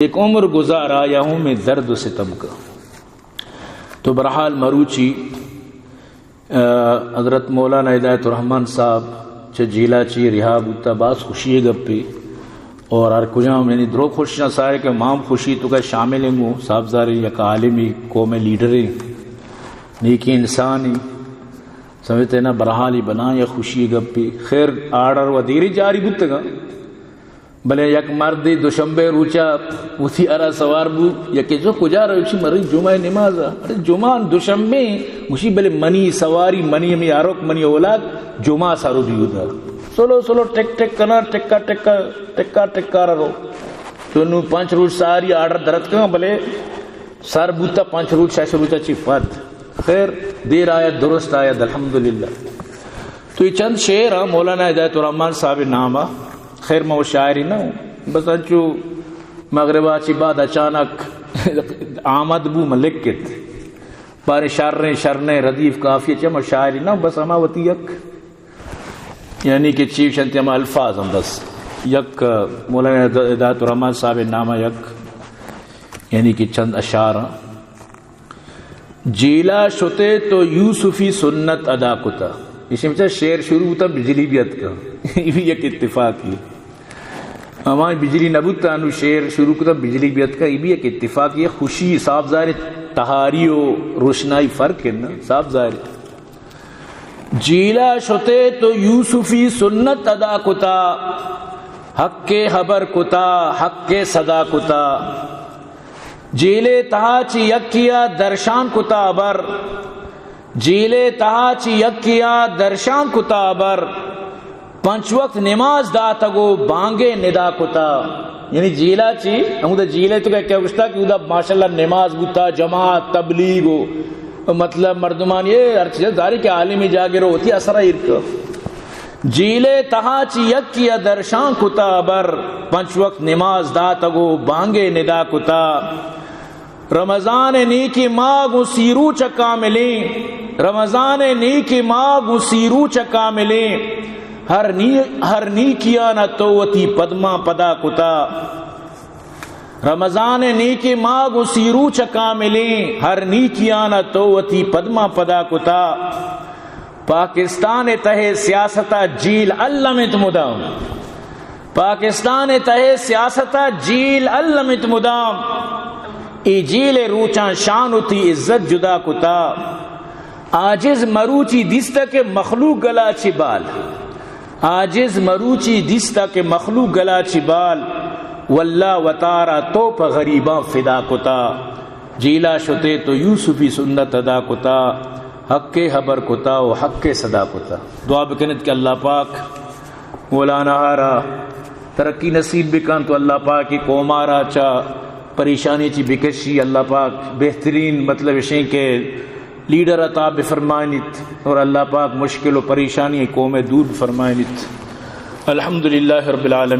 ایک عمر گزارا یا ہوں میں درد و ستم کا۔ تو بہرحال مروچی، آ، حضرت مولانا ہدایت الرحمن صاحب چہ جیلا چی رہا بوتا، باز خوشی گپے۔ اور ہر کجام یعنی درو خوش نہ سارے کہ مام خوشی تو کا شامل ہیں، گوں صاحب زارے یک عالمی قوم لیڈر ہیں، نیکی انسان ہیں، سمجھتے نا، بہرحال ہی بنا یا خوشی گپے۔ خیر، آرڈر و دیری جاری بوتگا۔ بلے یک مردے دوشنبے روچا وتی ارا سوار بو، یکے جو کجا روچی؟ مری جمعہ نماز۔ ارے جمعہ دوشنبے؟ گوشی بلے منی سواری، منی ہمے آروک، منی اولاد جمعہ سر بی اودا۔ سلو سلو ٹک ٹک کنا، ٹکا ٹکا، ٹکا ٹکا رو۔ تو نو پنچ روچ ساری آرڈر درت کنا، بلے سر بوتا پنچ روچ، شش روچا چی پد۔ خیر، دیر آید درست آید، الحمدللہ۔ تو یہ چند شعر ہاں مولانا ہدایت الرحمن صاحب نام آ۔ خیر، میں وہ شاعری نہ ہوں، بس انچو مغربا چی بعد اچانک آمد بو، من لکھت۔ بارے شریں، شریں ردیف کافی چہ میں شاعری نہ ہوں، بس ہما وتی یک، یعنی کہ چیف شنتی ہما الفاظ ہم بس یک مولانا ہدایت الرحمن صاحب نام آ یک، یعنی کہ چند اشعار ہاں۔ جیلا شتے تو یوسفی سنت ادا کتا۔ ایشی بچا شعر شروع بوتا بجلی بیت کا۔ یہ بھی یک اتفاقی۔ ہمائی بجلی نہ بوتا، انو شعر شروع کتا بجلی بیت کا۔ یہ بھی یک اتفاقی۔ خوشی، صاف ظاہر ہے، تہاری و روشنائی فرق ہے نا، صاف ظاہر ہے۔ جیلا شتے تو یوسفی سنت ادا کتا، حق ءِ ہبر کتا، حق ءِ صدا کتا۔ جیلے تہا چہ یکیا درشان کتا ہبر، جیلے تہا چہ یکیا درشان کتا ہبر، پنچ وقت نماز داتگ و بانگے ندا کتا۔ یعنی جیلا چی، ہمودا جیلے تو کہ، کہ گوشتا کہ اودا ماشاءاللہ نماز بوتا، جماعت، تبلیغ و مطلب مردمانی، اے ہر چیز ظاہر کہ عالمی جاگہ رو ہوتی اثر ایر کو۔ جیلے تہا چی یکیا درشان کتا ہبر، پنچ وقت نماز داتگ و بانگے ندا کتا۔ رمضان نیکی ماہ گوں سی روچ کاملیں، رمضان نیکی ماہ گوں سی روچ کاملیں، ہر نی-، ہر نیکیانا تو وتی پدماں پدا کتا۔ رمضان نیکی ماہ گوں سی روچ کاملیں، ہر نیکیانا تو وتی پدماں پدا کتا۔ پاکستان تہ سیاستا جیل الم انت مدام۔ پاکستان تہ سیاستا جیل الم انت مدام۔ اے جیل روچاں شان وتی عزت جدا کتا۔ عاجز مروچی دیستا کہ مخلوق گلا چہ بال۔ عاجز مروچی دیستا کہ مخلوق گلا چہ بال۔ واللہ وتارا تو پہ غریباں فدا کتا۔ جیلا شتے تو یوسفی سنت ادا کتا، حق ءِ ہبر کتا و حق ءِ صدا کتا۔ دعا بکنت کہ اللہ پاک مولانا ہارا ترقی نصیب بکن، تو اللہ پاک ءِ قوم ہارا چا پریشانی چی بکشی۔ اللہ پاک بہترین، مطلب اشیں کہ لیڈر عطا بفرمائنیت اور اللہ پاک مشکل و پریشانی قوم دور بفرمائنیت۔ الحمدللہ رب العالمین۔